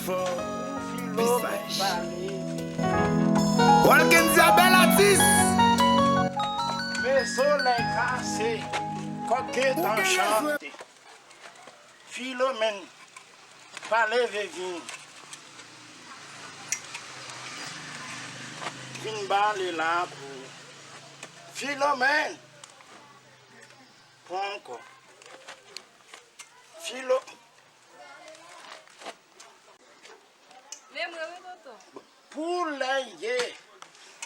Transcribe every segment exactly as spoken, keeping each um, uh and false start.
Fò, visaj. Walkendy a bèl atis. Men solèy kase, kòk gentan chante. Filomèn, pa leve vin. Vin bale lakou. Filomèn. Pran ankò. Filo. Men mwen wi, tonton. Pou lè ye.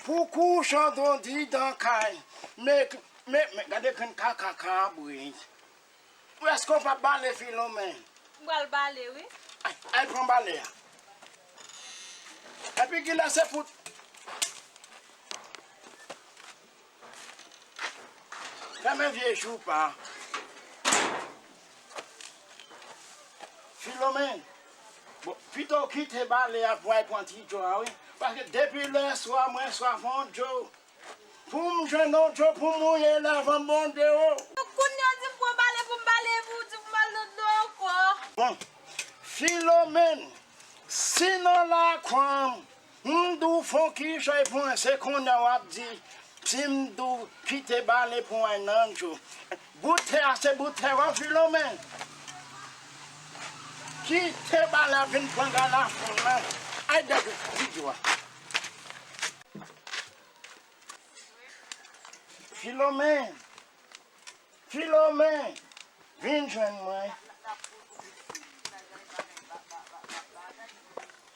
Pou kouchan dondidan kay. Men, men, men, gade grenn kaka kabrit. Ou èske w p ap bale Filomèn? M pral bale wi. Ay, ay pran bale a. Epi kilè se pou Fèmen vye joupa. Filomèn, bon, pito w kite bale a pou w al pran ti djo a, wi. Paske depi lè swa, mwen swaf yon djo. Pou m jwenn yon djo pou m mouye lèv an, Bondye o. Kounye a w di m pran bale pou m bale, epi w di pou m al nan dlo ankò. Bon, Filomèn, si nan lakou an, m di w fon kichòy pou mwen, se kounye a w ap di, si m di w kite bale pou w al nan djo. Bout tè a, se bout tè w a, Filomèn. Kite bale a vin pran galafoun nan. Ay, dèyè ti djo a. Filomèn. Filomèn, vin jwenn mwen.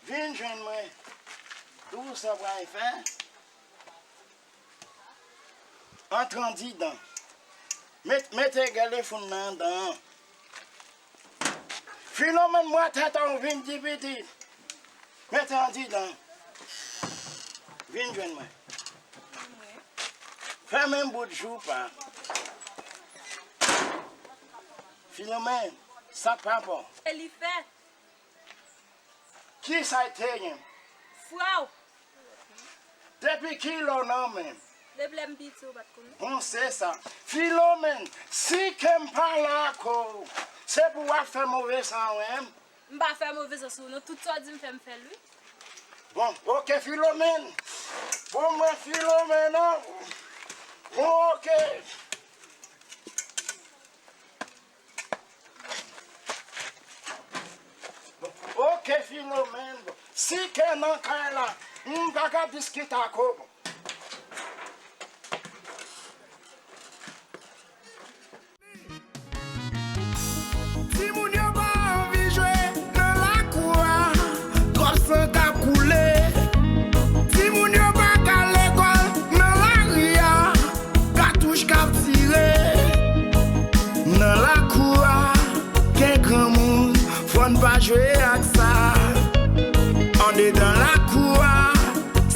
Vin jwenn mwen. Di w sa w pral fè. Antre andidan. Met, mete galafoun nan anndan an. Filomèn, m wè tèt an vin di pitit. Mete andidan. Vin jwenn mwen. Fèmen bout joupa. Filomèn, sa k pa bon? E li fè. Kisa l te ye? Frè w. Depi kilè w nan men m? Depi lè m piti, ou pa t konnen? Bon, se sa. Filomèn, si ke m pa la ak ou, se pou w ap fè move san w, wi. M pa fè move san sou ou, non. Tout sa w di m fè, m fè l, wi. Bon, oke, Filomèn. Bon, mwen, Filomèn, non. Bon, oke. Bon, oke, Filomèn. Bon, si ke nan kay la, m pa ka diskite ak ou. Bon. Timoun yo pa anvi jwe nan lakou a, twòp san k ap koule. Timoun yo pa ka al lekòl nan lari a, katouch k ap tire. Nan lakou a, gen granmoun, fò n pa jwe ak sa. Andedan lakou a,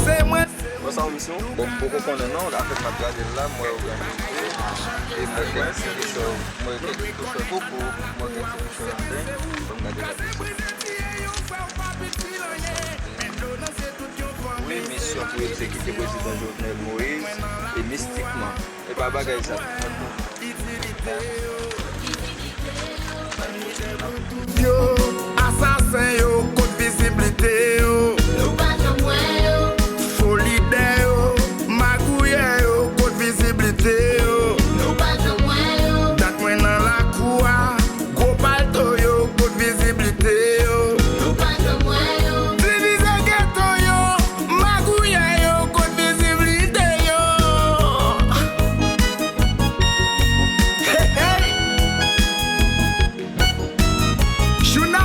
se mwen. Bon, sa w misyon? Bon, m poko konnen non, dapre m ap gade l la, m wè yo gen manje, e m wè kèk ti kechòy, m wè kèk ti kechòy koko, m wè kèk ti kechòy anten, bon, m gade la. Wi, misyon pou egzekite prezidan Jovenel Moïse, e mistikman. E pa bagay sa. Yo, asasen yo, kot viziblite yo? Nou pa janm wè yo. Fo lidè yo, magouyè yo, kot viziblite yo? Nou pa janm wè yo. Dat mwen nan lakou a, gwo palto yo, kot viziblite yo? Nou pa janm wè yo. Divizè geto yo, magouyè yo, kot viziblite yo? Hey, hey! Jouna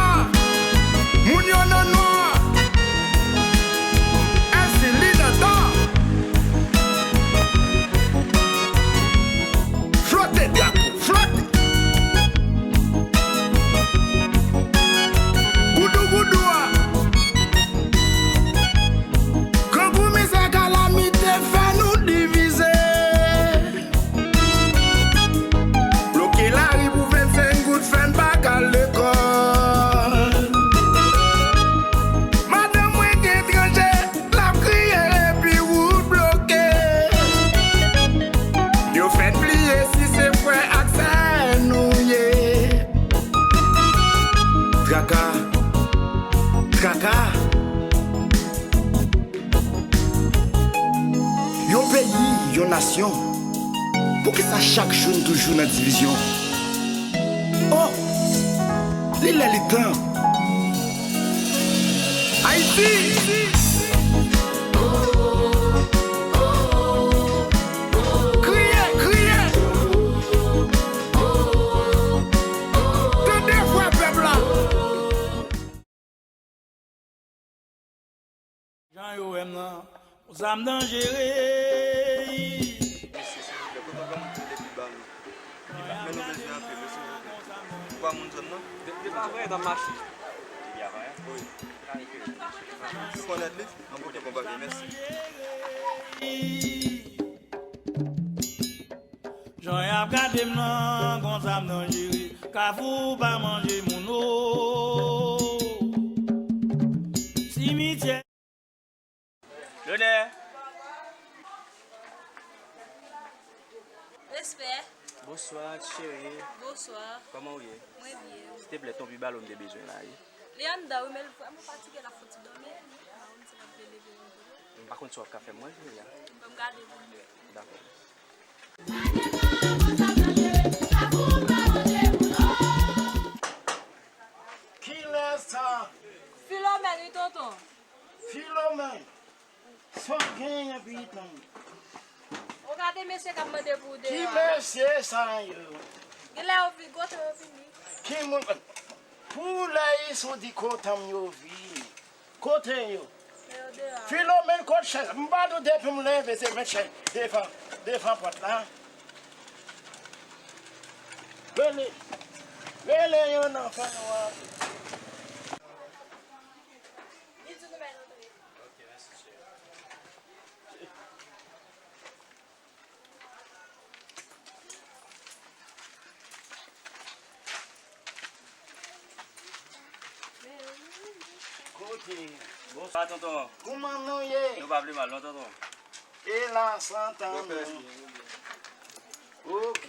Nasyon, poukisa chak jou n toujou nan divizyon? Oh! Li lè li tan. Ayiti! Kriye, kriye! Tande vwa pèp la! Jan yo wè m nan, konsa m danjere. Mesye, silvouplè, kote w gen moun ki rele pi ba nou? Men nou bezwen anpil wi, silvouplè. Ou pa moun zòn nan? De, de pa vre, nan mache. Wi. Ou konèt li? An, ok, bon bagay, mèsi. Jan y ap gade m nan, konsa m danjere. Kafou pa manje moun o. Simityè. Lonè. Respè. Bonswa, cheri. Bonswa. Kòman w ye? Mwen byen. Silteplè, ton pi ba lou m te bezwen la, wi. Li anndan, wi, men l vrèman fatige, l ap fouti dòmi. M pa konn si l ap vin leve m tou. M pa konn sa w ap ka fè m, mwen, kounye a. Ban m gade pou m wè. Dakò. Kilès sa? Filomèn, wi, tonton. Filomèn, sa w genyen, pitit mwen? Ou gade mesye k ap mande pou w deyò a. Ki mesye sa yo? Genlè yo vin, kote yo vini. Ki moun? Pou lè isit ou di kote m yo vini. Kote yo? Filomèn, kot chèz? M pa di w depi m leve se met chèz devan, devan pòt la. Rele, rele yo nan fè nou antre. Kote? Bonswa, tonton. Kouman nou ye? Nou pa pi mal, non, tonton. E la, santan nou. Ok.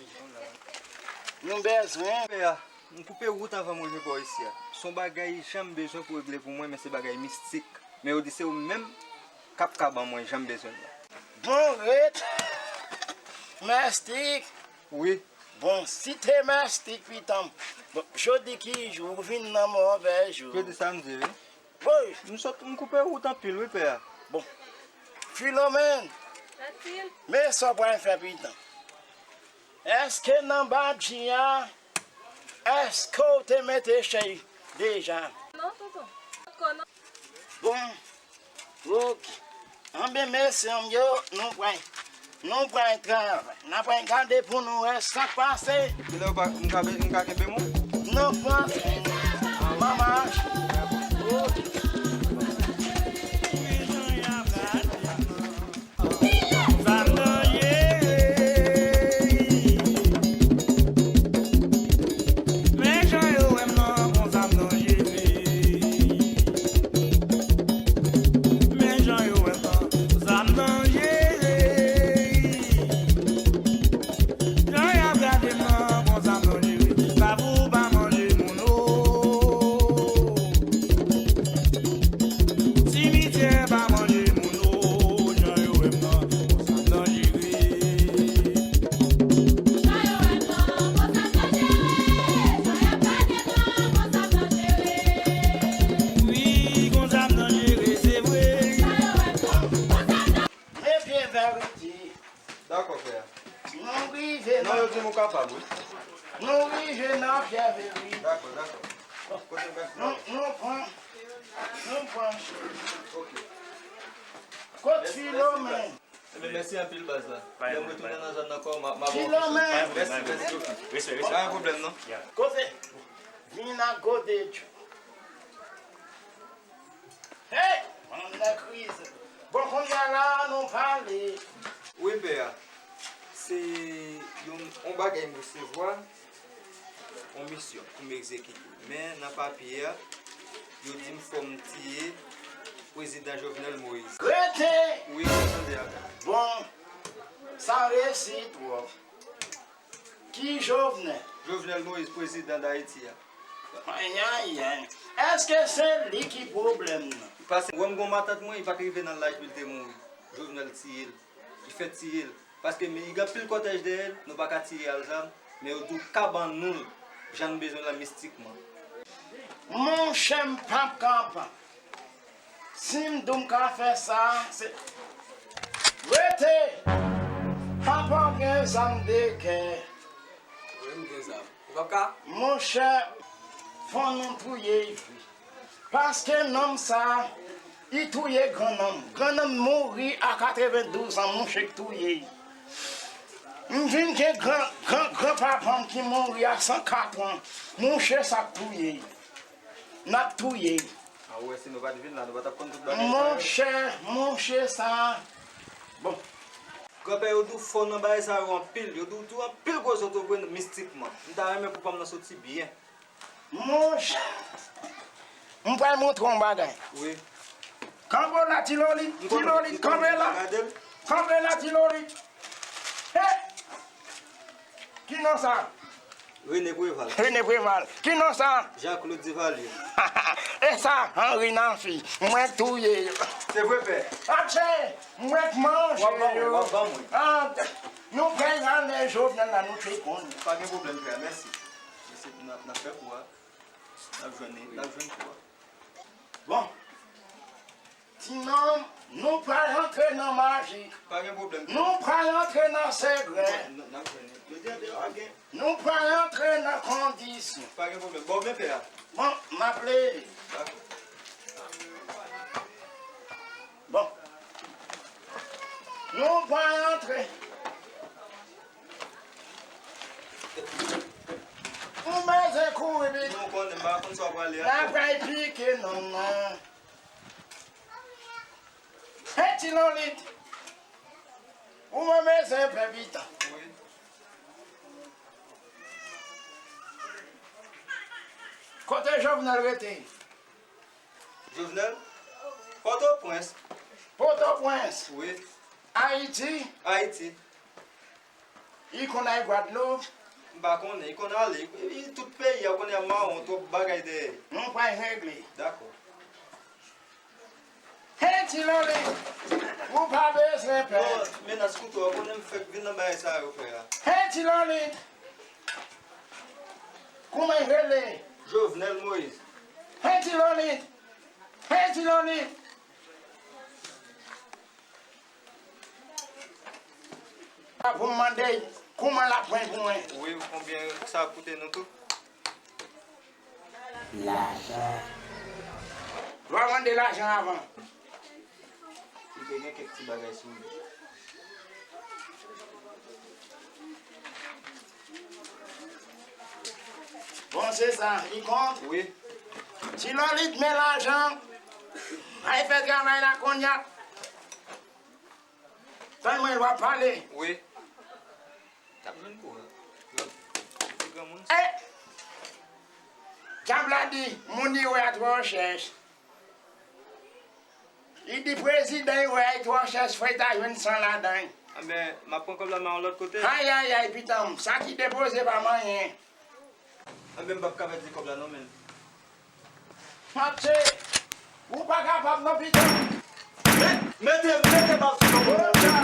Nou bezwen. Pè a, m koupe wout anvan m rive bò isi a. Se yon bagay jan m bezwen pou w regle pou mwen, men se bagay mistik. Men yo di se ou menm k ap ka ban mwen jan m bezwen l la. Bon, ret. Mistik. Wi. Bon, si te mistik, pitit mwen. Bon, jodi ki jou, ou vin nan move jou. Jodi samdi, wi. Woy. M sot, m koupe wout anpil, wi, pè a. Bon. Filomèn. Men sa w pral fè, pitit mwen. Èske nan badji a, èske w te mete chèz deja? Non, tonton. Poko, non. Bon, ok. Anben, mesye m yo, nou pral, nou pral travay. N a pral gade pou nou wè sa k pase. Kilè w pa, m ka, m ka kenbe mwen? Non, pran. Manman. Ok. Men jan yo wè m nan, konsa m danjere. Men jan yo wè m nan, konsa m danjere. Jan y ap gade m nan, konsa m danjere. Kafou pa manje moun o. Simityè pa manje moun o. Jan yo wè m nan, konsa m danjere. Wi, konsa m danjere, se vre. Men byen verite. Dakò, frè. Nou rive nan. Non, yo di nou kapab, wi. Nou rive nan Pyè Veri. Dakò, dakò. Kote m pral fè? Nou, nou pran, nou pran chèz. Ok. Kot Filomèn? Ebyen, mèsi anpil, baz la. Lè m retounen nan zòn nan ankò, m a, m a ba w kèk chèz. Filomèn! Mèsi, mèsi. Respè, respè. Pa gen pwoblèm, non. Kote? Vin ak gode djou. Hey! Mann nan krize. Bon, kounye a la, nou pale. Wi, pè a. Se yon, yon bagay m resevwa, yon misyon pou m egzekite. Men nan papye a, yo di m fò m tiye prezidan Jovenel Moïse. Rete! Wi, m tande a. Bon, sa resi twòp. Ki Jovenel? Jovenel Moïse, prezidan Dayiti a. Ayayay. Èske se li ki pwoblèm nan? Paske wè m gon matant mwen, li pa t rive nan laj pou l te mouri. Jovenel tiye l. Li fèk tiye l. Paske men, li gen anpil kòtèj dèyè l, nou pa ka tire al zam, men yo di w ka ban nou l, jan n bezwen l lan mistikman. Monchè, m p ap ka anprann. Si m di w m ka fè sa, se. Rete! Papa gen zam de gè. Wi, m gen zam. Ou p ap ka? Monchè, fò nou touye l vre. Paske nonm sa, li touye grannanm. Grannanm mouri a katrevendouz an, monchè k touye l. M vin gen gran, gran, gran papa m ki mouri a san kat an. Monchè, sa k touye l. N ap touye l. A, ou wè, si nou pa t vin la, nou pa t ap konn tout bagay sa yo. Monchè, monchè sa. Bon. Granpè, yo di w fò nan bagay sa yo anpil. Yo di w tou anpil gwo zòt ou vre mistikman. M ta renmen pou pa m nan soti byen. Monchè, m pral montre w yon bagay. Wi. Kanpe la, Ti Lolit, Ti Lolit, kanpe la. Kanpe la, Ti Lolit. Hey! Ki non sa? René Préval. René Préval. Ki non sa? Jean-Claude Duvalier. E sa, Henri Nafi. Mwen k touye yo. Se vre, pè. Atchè, mwen k manje yo. W ap ban mwen, w ap ban mwen. Ah, nou pral nan men Jovenel la, nou te konn. Pa gen pwoblèm, pè. Mèsi. Mèsi, n ap, n ap fè kou a. N ap jwenn, n ap jwenn kou a. Bon. Ti nonm, nou pral antre nan majik. Pa gen pwoblèm. Nou pral antre nan sekrè. N, n ap jwenn. Yo di an deyò a gen. Nou pral antre nan kondisyon. Pa gen pwoblèm. Bon, men pè a. Bon, m ap leve. Dakò. Bon. Nou pral antre. Ou bezwen kouri vit. Nou konnen, m pa konn sa w prale a. N ap pral pike nonm nan. Hey, Ti Lolit! Ou mwen bezwen pè pita. Wi. Kote Jovenel rete? Jovenel? Pòtoprens. Pòtoprens? Wi. Ayiti? Ayiti. Li konn al Gwadloup? M pa konnen. Li konn ale. Li, li tout peyi a, ou konnen a mawon, twòp bagay dèyè. Nou pral regle. Dakò. Hey, Ti Lolit, ou pa bezwen pè. Bon, menas kouto a, konnen m fèk vin nan bagay sa yo, frè a. Hey, Ti Lolit, kouman l rele? Jovenel Moïse. Hey, Ti Lolit, hey, Ti Lolit. Pou m mande l kouman l ap pran pou mwen. Wi, konbyen sa ap koute nou tou? Lajan. W a mande lajan avan. Li te gen kèk ti bagay sou li. Bon, se sa, li kont. Wi. Ti Lolit, men lajan. Ay fè travay la kounye a. Tann mwen, w ap pale. Wi. T ap jwenn kou a. Ti granmoun. Eh! Dyab la di, moun li wè a twò chèch. Li di prezidan li wè a twò chèch, fò li ta jwenn san ladan l. Anben, m ap pran kòb la, m al yon lòt kote. Ayayay, pitanm, sa ki depoze pa manyen. Anben, m p ap ka pèdi kòb la non, menn. Matche, ou pa kapab non, pitanm. Mete, mete bal sou kòb la.